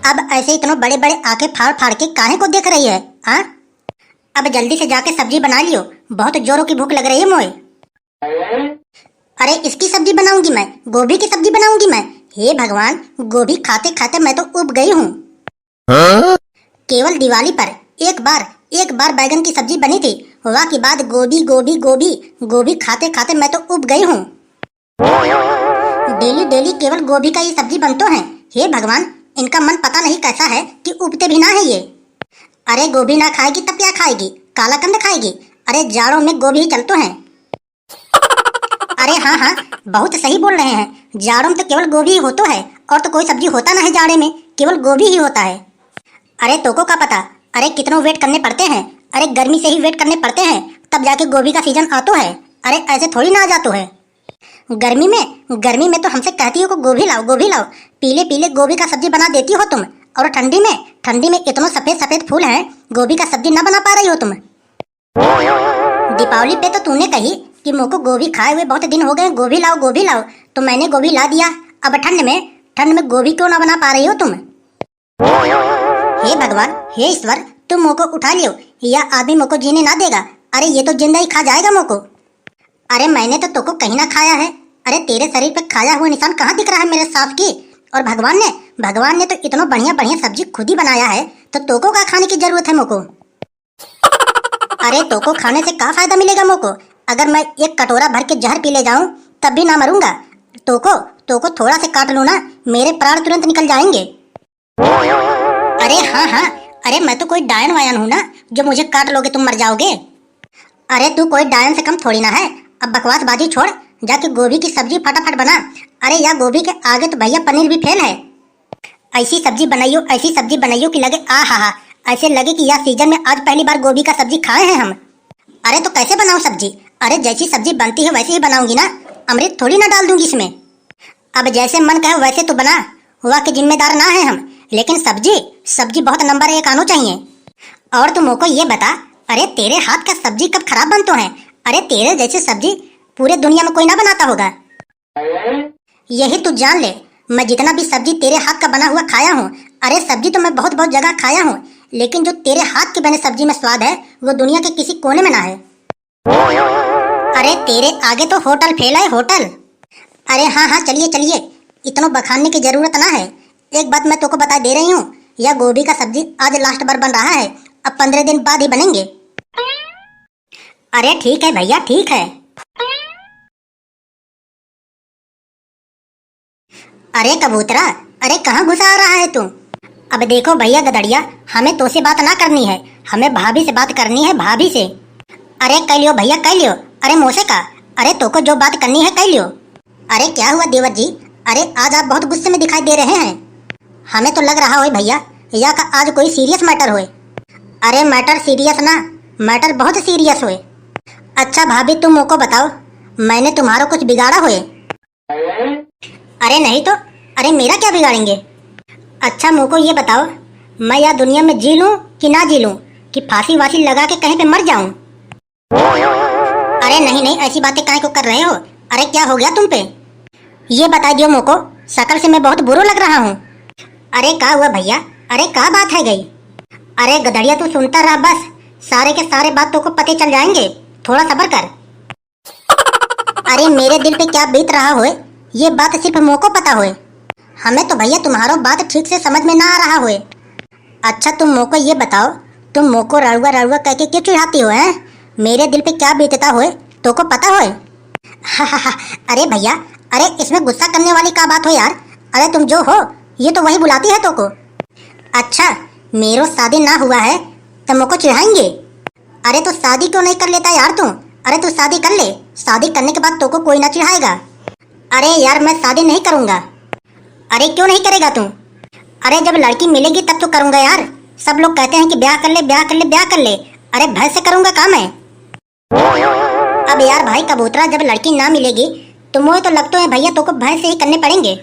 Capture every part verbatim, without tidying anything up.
अब ऐसे इतनो बड़े बड़े आंखें फाड़ फाड़ के काहे को देख रही है, हाँ? अब जल्दी से जाके सब्जी बना लियो, बहुत जोरों की भूख लग रही है मोए। अरे इसकी सब्जी बनाऊंगी मैं, गोभी की सब्जी बनाऊंगी मैं। हे भगवान, गोभी खाते खाते मैं तो उब गई हूँ। हाँ? केवल दिवाली पर एक बार, एक बार बैगन की सब्जी बनी थी, वह के बाद गोभी, गोभी, गोभी, गोभी खाते खाते मैं तो उब गई हूँ। डेली डेली केवल गोभी का ये सब्जी बनतो है। हे भगवान, इनका मन पता नहीं कैसा है कि उबते भी ना है ये। अरे गोभी ना खाएगी तब क्या खाएगी, काला कंद खाएगी। अरे जाड़ों में गोभी ही चलतो है। अरे हाँ हाँ, बहुत सही बोल रहे हैं, जाड़ों में तो केवल गोभी ही होतो है, और तो कोई सब्जी होता ना है जाड़े में, केवल गोभी ही होता है। अरे तोको का पता, अरे कितनो वेट करने पड़ते हैं। अरे गर्मी से ही वेट करने पड़ते हैं, तब जाके गोभी का सीजन आतो है। अरे ऐसे थोड़ी ना आ जातो है। गर्मी में, गर्मी में तो हमसे कहती हो को गोभी लाओ, गोभी लाओ, पीले पीले गोभी का सब्जी बना देती हो तुम। और ठंडी में, ठंडी में इतनो सफेद सफेद फूल हैं, गोभी का सब्जी ना बना पा रही हो तुम। दीपावली पे तो तूने कही कि मोको गोभी खाए हुए बहुत दिन हो गए, गोभी लाओ, गोभी लाओ, तो मैंने गोभी ला दिया। अब ठंड में, ठंड में गोभी क्यों ना बना पा रही हो तुम? हे भगवान, हे ईश्वर, तुम मोको उठा लियो, या आदमी मोको जीने ना देगा। अरे ये तो जिंदा ही खा जाएगा मोको। अरे मैंने तो तोको कहीं ना खाया है। अरे तेरे शरीर पे खाया हुआ निशान कहाँ दिख रहा है मेरे सांस की? और भगवान ने, भगवान ने तो इतनो बढ़िया बढ़िया सब्जी खुद ही बनाया है, तो तोको का खाने की जरूरत है मोको? अरे तोको खाने से का फायदा मिलेगा मोको? अगर मैं एक कटोरा भर के जहर पी ले जाऊं तब भी ना मरूंगा। तोको, तोको थोड़ा से काट लूं ना, मेरे प्राण तुरंत निकल जाएंगे। अरे हाँ हाँ, अरे मैं तो कोई डायन वायन हूँ ना जो मुझे काट लोगे तुम मर जाओगे। अरे तू कोई डायन से कम थोड़ी ना है। अब बकवासबाजी छोड़, जाके गोभी की सब्जी फटाफट बना। अरे या गोभी के आगे तो भैया पनीर भी फेल है। ऐसी सब्जी बनाइयो, ऐसी सब्जी बनाइयो कि लगे आ हा हा, ऐसे लगे कि या सीजन में आज पहली बार गोभी का सब्जी खाए हैं हम। अरे तो कैसे बनाऊं सब्जी? अरे जैसी सब्जी बनती है वैसे ही बनाऊंगी ना, अमृत थोड़ी ना डाल दूंगी इसमें। अब जैसे मन कहे वैसे तो बना, हुआ कि जिम्मेदार ना है हम, लेकिन सब्जी, सब्जी बहुत नंबर एक आनो चाहिए। और तू मोको ये बता, अरे तेरे हाथ का सब्जी कब खराब बनतो है? अरे तेरे जैसे सब्जी पूरे दुनिया में कोई ना बनाता होगा। यही तू जान ले, मैं जितना भी सब्जी तेरे हाथ का बना हुआ खाया हूँ, अरे सब्जी तो मैं बहुत बहुत जगह खाया हूँ, लेकिन जो तेरे हाथ की बने सब्जी में स्वाद है वो दुनिया के किसी कोने में ना है। अरे तेरे आगे तो होटल फेल है, होटल। अरे हाँ हाँ, चलिए चलिए, इतनो बखानने की जरूरत ना है। एक बात मैं तोको बता दे रही हूँ, यह गोभी का सब्जी आज लास्ट बार बन रहा है, अब पंद्रह दिन बाद ही बनेंगे। अरे ठीक है भैया, ठीक है। अरे कबूतरा, अरे कहाँ घुसा रहा है तू? अब देखो भैया गदड़िया, हमें तोसे बात ना करनी है, हमें भाभी से बात करनी है, भाभी से। अरे कह लियो भैया, कह लियो। अरे मोसे का, अरे तोको जो बात करनी है कह लियो। अरे क्या हुआ देवर जी? अरे आज आप बहुत गुस्से में दिखाई दे रहे हैं। हमें तो लग रहा होय भैया, या का आज कोई सीरियस मैटर होय। अरे मैटर सीरियस ना, मैटर बहुत सीरियस होय। अच्छा भाभी, तुम मोको बताओ, मैंने तुम्हारो कुछ बिगाड़ा होय? अरे नहीं तो, अरे मेरा क्या बिगाड़ेंगे? अच्छा मोको ये बताओ, मैं या दुनिया में जी लूं कि ना जी लूं, कि फांसी वासी लगा के कहीं पे मर जाऊं? अरे नहीं नहीं, ऐसी बातें काहे को कर रहे हो? अरे क्या हो गया तुम पे? ये बता दियो मोको, शकल से मैं बहुत बुरो लग रहा हूँ। अरे का हुआ भैया? अरे का बात है गई? अरे गदड़िया तू सुनता रहा बस, सारे के सारे बात तोको पते चल जाएंगे, थोड़ा सब्र कर। अरे मेरे दिल पे क्या बीत रहा होय, ये बात सिर्फ मोको पता होय। हमें तो भैया तुम्हारो बात ठीक से समझ में ना आ रहा होय। अच्छा तुम मोको ये बताओ, तुम मोको रड़ुआ रड़ुआ कह के क्यों चिढ़ाती हो, हैं? मेरे दिल पे क्या बीतता होय, तोको पता होय? अरे भैया, अरे इसमें गुस्सा करने वाली का बात हो यार? अरे तुम जो हो, ये तो वही बुलाती है तोको। अच्छा, मेरो शादी ना हुआ है, तो मोको चिढ़ाएंगे? अरे तो शादी क्यों नहीं कर लेता यार तू? अरे तू शादी कर ले, शादी करने के बाद तोको कोई ना चिढ़ाएगा। अरे यार मैं शादी नहीं करूँगा। अरे क्यों नहीं करेगा तू? अरे जब लड़की मिलेगी तब तो करूँगा यार। सब लोग कहते हैं कि ब्याह कर ले, ब्याह कर ले, ब्याह कर ले। अरे भैंस से करूँगा का मैं? अब यार भाई कबूतरा, जब लड़की ना मिलेगी तो मोए तो लगतो है भैया तोको भैंस से ही करने पड़ेंगे।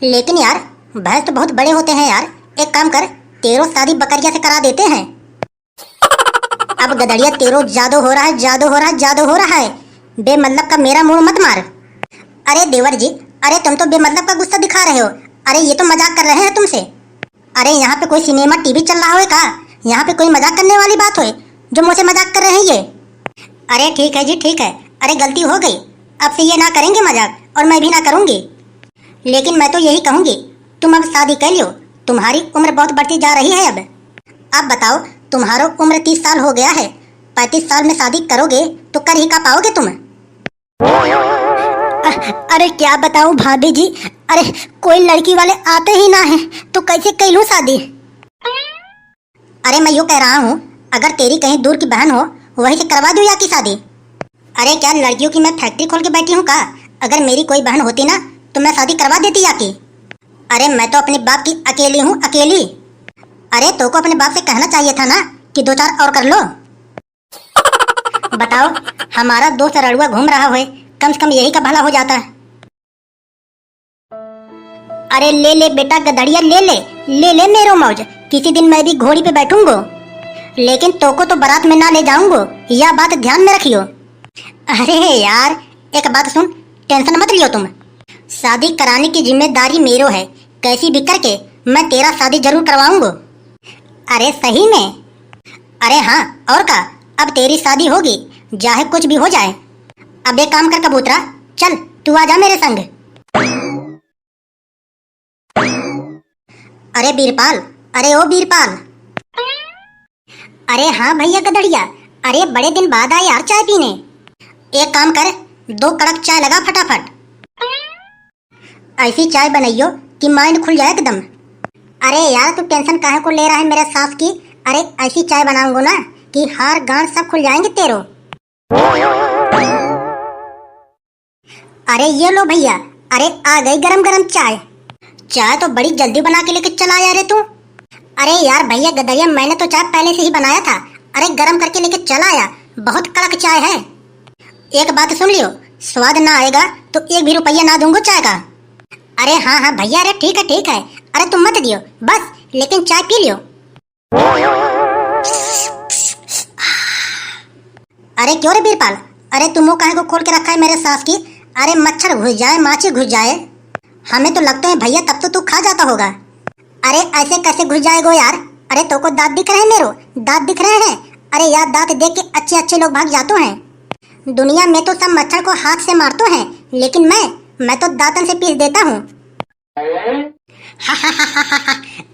लेकिन यार भैंस तो बहुत बड़े होते हैं यार, एक काम कर, तेरो शादी बकरिया से करा देते हैं। अब गदड़िया तेरो जादो हो रहा है, जादो हो रहा है, जादो हो रहा है। बेमतलब का मेरा मूड मत मार। अरे देवर जी, अरे तुम तो बेमतलब का गुस्सा दिखा रहे हो। अरे ये तो मजाक कर रहे हैं तुमसे। अरे, यहाँ पे कोई सिनेमा टीवी चल रहा है का? यहाँ पे कोई मजाक करने वाली बात है जो मुझसे मजाक कर रहे हैं ये? अरे ठीक है जी, ठीक है। अरे गलती हो गई, अब से ये ना करेंगे मजाक और मैं भी ना करूँगी। लेकिन मैं तो यही कहूँगी, तुम अब शादी कर लियो, तुम्हारी उम्र बहुत बढ़ती जा रही है अब। अब बताओ, तुम्हारो उम्र तीस साल हो गया है, पैंतीस साल में शादी करोगे तो कर ही का पाओगे तुम? अ-, अरे क्या बताऊं भाभी जी, अरे कोई लड़की वाले आते ही ना है, तो कैसे कर लूं शादी? अरे मैं यूं कह रहा हूँ, अगर तेरी कहीं दूर की बहन हो, वहीं से करवा दूं या की शादी? अरे क्या लड़कियों की मैं फैक्ट्री खोल के बैठी हूँ का? अगर मेरी कोई बहन होती ना तो मैं शादी करवा देती या की। अरे मैं तो अपने बाप की अकेली हूँ, अकेली। अरे तोको अपने बाप से कहना चाहिए था ना कि दो चार और कर लो। बताओ, हमारा दोस्त रड़ुआ घूम रहा होए, कम से कम यही का भला हो जाता। अरे ले ले बेटा गधड़िया, ले ले, ले ले मेरो मौज, किसी दिन मैं भी घोड़ी पे बैठूंगो, लेकिन तोको तो बारात में ना ले जाऊंगो, या बात ध्यान में रखियो। अरे यार, एक बात सुन, टेंशन मत लियो तुम, शादी कराने की जिम्मेदारी मेरो है, कैसी भी करके मैं तेरा शादी जरूर करवाऊंगो। अरे सही में? अरे हाँ, और का, अब तेरी शादी होगी, चाहे कुछ भी हो जाए। अब एक काम कर कबूतरा, चल तू आ जा मेरे संग। अरे बीरपाल, अरे ओ बीरपाल। अरे हाँ भैया गदड़िया, अरे बड़े दिन बाद आए यार चाय पीने। एक काम कर, दो कड़क चाय लगा फटाफट। ऐसी चाय बनाइयो कि माइंड खुल जाए एकदम। अरे यार, तू टेंशन काहे को ले रहा है मेरे सास की? अरे ऐसी चाय बनाऊंगो ना कि हार गांड सब खुल जाएंगे तेरो। अरे ये लो भैया, अरे आ गई गरम गरम चाय। चाय तो बड़ी जल्दी बना के लेके चला आया रे तू। अरे यार भैया गदरिया, मैंने तो चाय पहले से ही बनाया था। अरे गरम करके लेके चला आया, बहुत कड़क चाय है। एक बात सुन लियो, स्वाद ना आएगा तो एक भी रुपया ना दूंगो चाय का। अरे हाँ हाँ भैया, अरे ठीक है ठीक है, अरे तुम मत दियो बस, लेकिन चाय पी लियो। अरे क्यों रे बीरपाल, अरे तू मुंह काहे को खोल के रखा है मेरे सास की? अरे मच्छर घुस जाए, माछी घुस जाए, हमें तो लगता है भैया तब तो तू खा जाता होगा। अरे ऐसे कैसे घुस जाएगो यार? अरे तोको दांत दिख रहे हैं मेरो, दांत दिख रहे हैं? अरे यार दांत देख के अच्छे अच्छे लोग भाग जाते हैं। दुनिया में तो सब मच्छर को हाथ से मारते हैं, लेकिन मैं, मैं तो दांतन से पीस देता हूँ।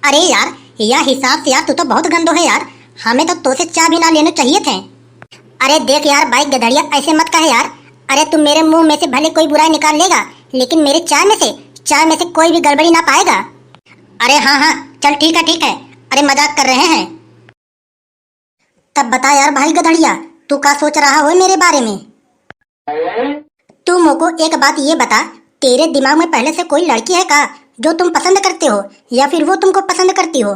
अरे यार, यह हिसाब से यार तू तो बहुत गंदो है यार, हमें तो तोसे चाय भी ना लेने चाहिए थे। अरे देख यार बाई गधड़िया, ऐसे मत कहे यार। अरे तू मेरे मुंह में से भले कोई बुराई निकाल लेगा, लेकिन मेरे चाय में से, चाय में से कोई भी गड़बड़ी ना पाएगा। अरे हाँ हाँ, चल ठीक है ठीक है, अरे मजाक कर रहे हैं। तब बता यार भाई गधड़िया, तू का सोच रहा हो मेरे बारे में? तू मोको एक बात ये बता, तेरे दिमाग में पहले से कोई लड़की है का जो तुम पसंद करते हो, या फिर वो तुमको पसंद करती हो?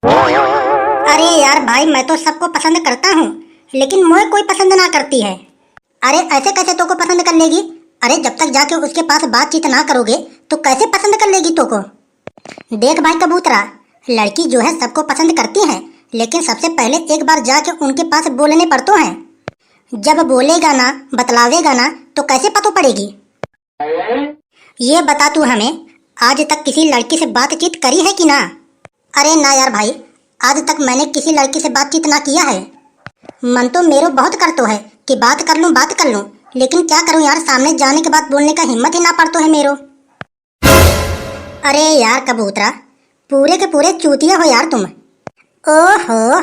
अरे यार भाई, मैं तो सबको पसंद करता हूँ, लेकिन मोए कोई पसंद ना करती है। अरे ऐसे कैसे तोको पसंद कर लेगी? अरे जब तक जाके उसके पास बातचीत ना करोगे तो कैसे पसंद कर लेगी तोको? देख भाई कबूतरा, लड़की जो है सबको पसंद करती है, लेकिन सबसे पहले एक बार जाके उनके पास बोलने पड़तो है। जब बोलेगा ना, बतलावेगा ना, तो कैसे पतो पड़ेगी? ये बता तू हमें, आज तक किसी लड़की से बातचीत करी है कि ना? अरे ना यार भाई, आज तक मैंने किसी लड़की से बातचीत ना किया है। मन तो मेरो बहुत करतो है कि बात कर लूं, बात कर लूं, लेकिन क्या करूं यार, सामने जाने के बाद बोलने का हिम्मत ही ना पड़तो है मेरो। अरे यार कबूतरा, पूरे के पूरे चूतिया हो यार तुम। ओहो,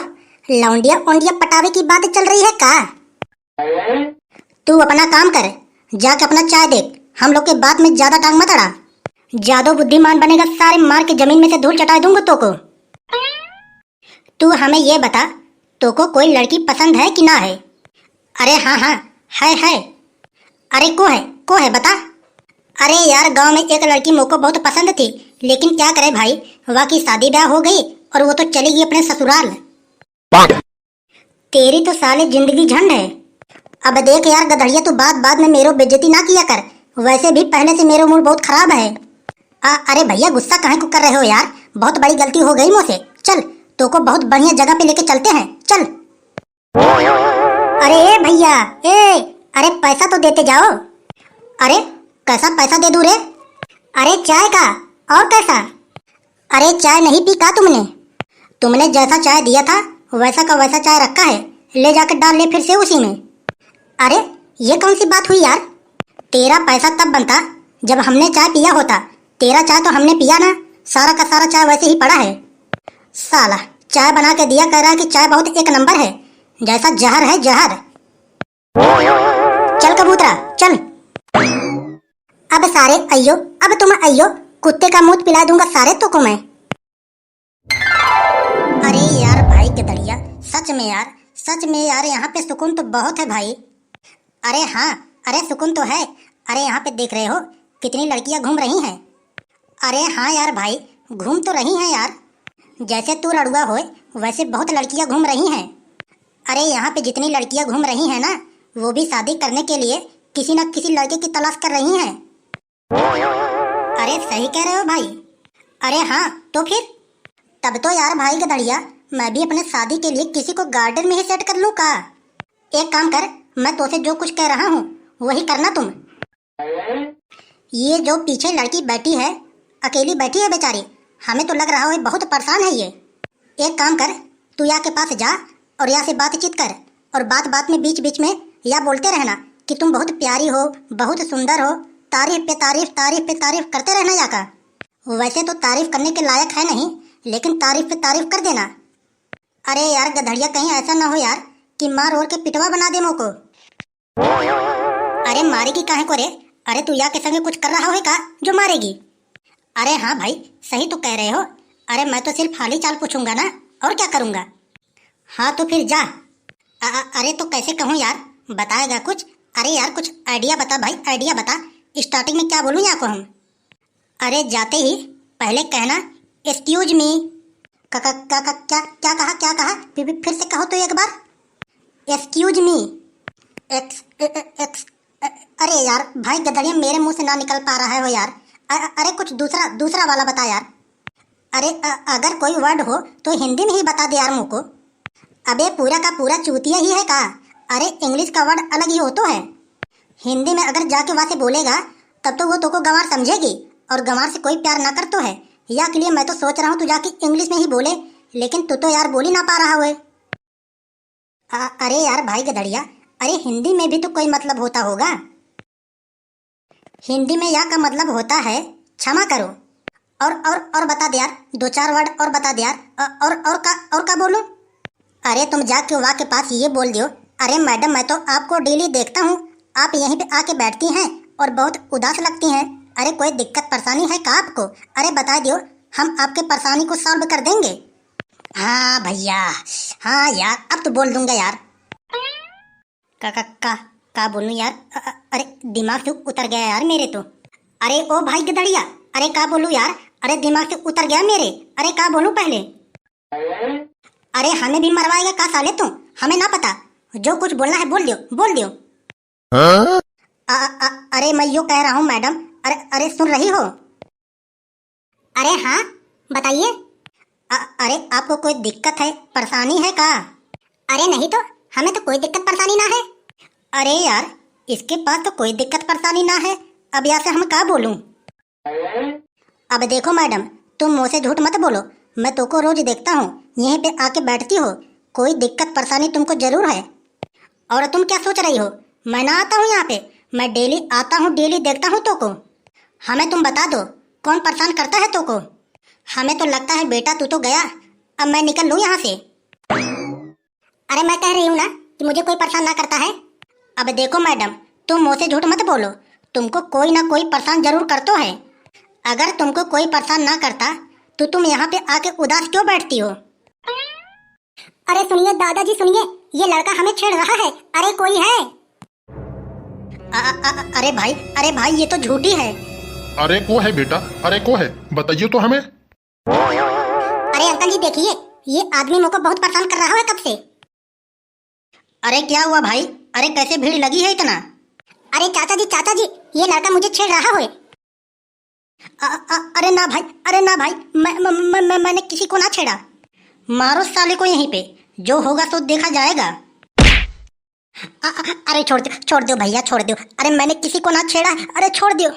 लौंडिया ओंडिया पटावे की बात चल रही है का? तू अपना काम कर, जाके अपना चाय देख, हम लोग के बात में ज्यादा टांग मत अड़ा। ज्यादा बुद्धिमान बनेगा, सारे मार के जमीन में से धूल चटा दूंगा तोको। तू हमें ये बता, तोको कोई लड़की पसंद है कि ना है? अरे हाँ हाँ, है है। अरे को है, को है बता। अरे यार, गांव में एक लड़की मोको बहुत पसंद थी, लेकिन क्या करे भाई, वह की शादी ब्याह हो गई और वो तो चली गई अपने ससुराल। तेरी तो साले जिंदगी झंड है। अब देख यार गधड़िया, तू बात बात में मेरो बेइज्जती ना किया कर, वैसे भी पहले से मेरो मूड बहुत खराब है। आ, अरे भैया, गुस्सा काहे को कर रहे हो यार, बहुत बड़ी गलती हो गई मोसे। चल, तोको बहुत बढ़िया जगह पे लेके चलते हैं, चल। अरे ए भैया, ए, अरे पैसा तो देते जाओ। अरे कैसा पैसा दे दूं रे? अरे चाय का, और कैसा? अरे, चाय नहीं पी का तुमने? तुमने जैसा चाय दिया था, वैसा का वैसा चाय रखा है, ले जाकर डाल ले फिर से उसी में। अरे, ये कौन सी बात हुई यार? तेरा पैसा तब बनता, जब हमने चाय पिया होता। तेरा चाय तो हमने पिया ना, सारा का सारा चाय वैसे ही पड़ा है। साला, चाय बना के दिया, कह रहा है कि चाय बहुत एक नंबर है, जैसा जहर है, जहर। चल कबूतरा, चल। अब सारे अइयो, अब तुम अइयो, कुत्ते का मूत पिला दूंगा सारे तो को मैं। अरे यार भाई गदड़िया, सच में यार, सच में यार, यहाँ पे सुकून तो बहुत है भाई। अरे हाँ, अरे सुकून तो है। अरे यहाँ पे देख रहे हो, कितनी लड़कियाँ घूम रही हैं। अरे हाँ यार भाई, घूम तो रही हैं यार। जैसे तू रड़ुआ होए, वैसे बहुत लड़कियाँ घूम रही हैं। अरे यहाँ पे जितनी लड़कियाँ घूम रही हैं ना, वो भी शादी करने के लिए किसी न किसी लड़के की तलाश कर रही हैं। अरे सही कह रहे हो भाई। अरे हाँ, तो फिर? तब तो यार भाई गदड़िया, मैं भी अपने शादी के लिए किसी को garden में ही set कर लूँ का? एक काम कर, मैं तोसे जो कुछ कह रहा हूँ, वही करना तुम। ये जो पीछे लड़की बैठी है, अकेली बैठी है बेचारी, हमें तो लग रहा है बहुत परेशान है ये। एक काम कर, तू या के पास जा और या से बातचीत कर, और बात बात में बीच बीच में या बोलते रहना कि तुम बहुत प्यारी हो, बहुत सुंदर हो, तारीफ पे तारीफ, तारीफ पे तारीफ करते रहना या का। वैसे तो तारीफ करने के लायक है नहीं, लेकिन तारीफ पे तारीफ कर देना। अरे यार गधड़िया, कहीं ऐसा ना हो यार कि मार ओर के पिटवा बना दे मोको। अरे मारेगी काहे को रे? अरे तू या के संगे कुछ कर रहा है का जो मारेगी? अरे हाँ भाई, सही तो कह रहे हो। अरे मैं तो सिर्फ हाली चाल पूछूंगा ना, और क्या करूंगा? हाँ तो फिर जा। अ-, अ-, अरे तो कैसे कहूँ यार, बताएगा कुछ? अरे यार कुछ idea बता भाई, idea बता। Starting में क्या बोलूँ या को हम? अरे जाते ही पहले कहना, "Excuse me।" का, का, का, का, क्या, क्या कहा, क्या कहा? फिर, फिर, फिर से कहो तो एक बार। "Excuse me।" एक्स, ए, ए, एक्स, ए, अरे यार, भाई गदड़िया मेरे मुंह से ना निकल पा रहा है वो यार। अ-, अ-, अरे कुछ दूसरा, दूसरा वाला बता यार। अरे अ-, अगर कोई word हो तो हिंदी में ही बता दे यार मुझको। अबे पूरा का पूरा चूतिया ही है का? अरे English का word अलग ही होतो है। हिंदी में अगर जाके वहाँ से बोलेगा तब तो वो तोको गंवार समझेगी, और गंवार से कोई प्यार ना करतो है। या के लिए मैं तो सोच रहा हूँ तू जाके English में ही बोले, लेकिन तू तो यार बोल ही ना पा रहा हुए। अ-, अरे यार भाई गदड़िया, अरे हिंदी में भी तो कोई मतलब होता होगा। हिंदी में या का मतलब होता है, "क्षमा करो।" और, और, और बता दे यार, दो चार word और बता दे यार। अ-, और, और का, और का बोलूं? अरे तुम जाके वा के पास ये बोल दियो, "अरे madam, मैं तो आपको daily देखता हूँ, आप यहीं पे आके बैठती हैं और बहुत उदास लगती हैं। अरे कोई दिक्कत परेशानी है का आपको? अरे बता दियो, हम आपके परेशानी को solve कर देंगे।" हाँ भैया, हाँ यार, अब तो बोल दूंगा यार। का, का, का, का बोलूं यार? अ-, अ-, अरे दिमाग से उतर गया यार मेरे तो। अरे ओ भाई गदड़िया, अरे का बोलूं यार? अरे दिमाग से उतर गया मेरे। अरे का बोलूं पहले? अरे हमें भी मरवाएगा का साले तू? हमें ना पता, जो कुछ बोलना है बोल दियो, बोल दियो। हाँ? अ-, अ-, अ-, अरे मैं यो कह रहा हूँ madam, अरे, अरे सुन रही हो? अरे हाँ, बताइए। अ-, अरे आपको कोई दिक्कत है, परेशानी है का? अरे नहीं तो, हमें तो कोई दिक्कत परेशानी ना है। अरे यार, इसके पास तो कोई दिक्कत परेशानी ना है, अब या से हम का बोलूं? अब देखो madam, तुम मुँह से झूठ मत बोलो, मैं तोको रोज देखता हूँ, यहीं पे आके बैठती हो, कोई दिक्कत परेशानी तुमको जरूर है। और तुम क्या सोच रही हो, मैं ना आता हूँ यहाँ पे? मैं daily आता हूँ, daily देखता हूँ तोको। हमें तुम बता दो, कौन परेशान करता है तोको? हमें तो लगता है बेटा तू तो गया, अब मैं निकल लूँ यहाँ से। अरे मैं कह रही हूँ ना कि मुझे कोई परेशान ना करता है। अब देखो madam, तुम मुँह से झूठ मत बोलो, तुमको कोई ना कोई परेशान जरूर करतो है। अगर तुमको कोई परेशान ना करता तो तुम यहाँ पे आके उदास क्यों बैठती हो? अरे सुनिए दादाजी सुनिए, ये लड़का हमें छेड़ रहा है। अरे कोई है? अ-, अ-, अ-, अरे भाई, अरे भाई, ये तो झूठी है। अरे को है बेटा, अरे को है, बताइए तो हमें। अरे अंकल जी देखिए, ये आदमी मुझको बहुत परेशान कर रहा है कब से। अरे क्या हुआ भाई, अरे कैसे भीड़ लगी है इतना? अरे चाचा जी, चाचा जी, ये लड़का मुझे छेड़ रहा है। अ-, अ-, अरे ना भाई, अरे ना भाई, मैं, मैं, मैं, मैं, मैंने किसी को ना छेड़ा। मारो साले को यहीं पे, जो होगा सो देखा जाएगा। अ-, अ-, अरे छोड़ दो, छोड़ दो भैया, छोड़ दो। अरे मैंने किसी को ना छेड़ा, अरे छोड़ दो।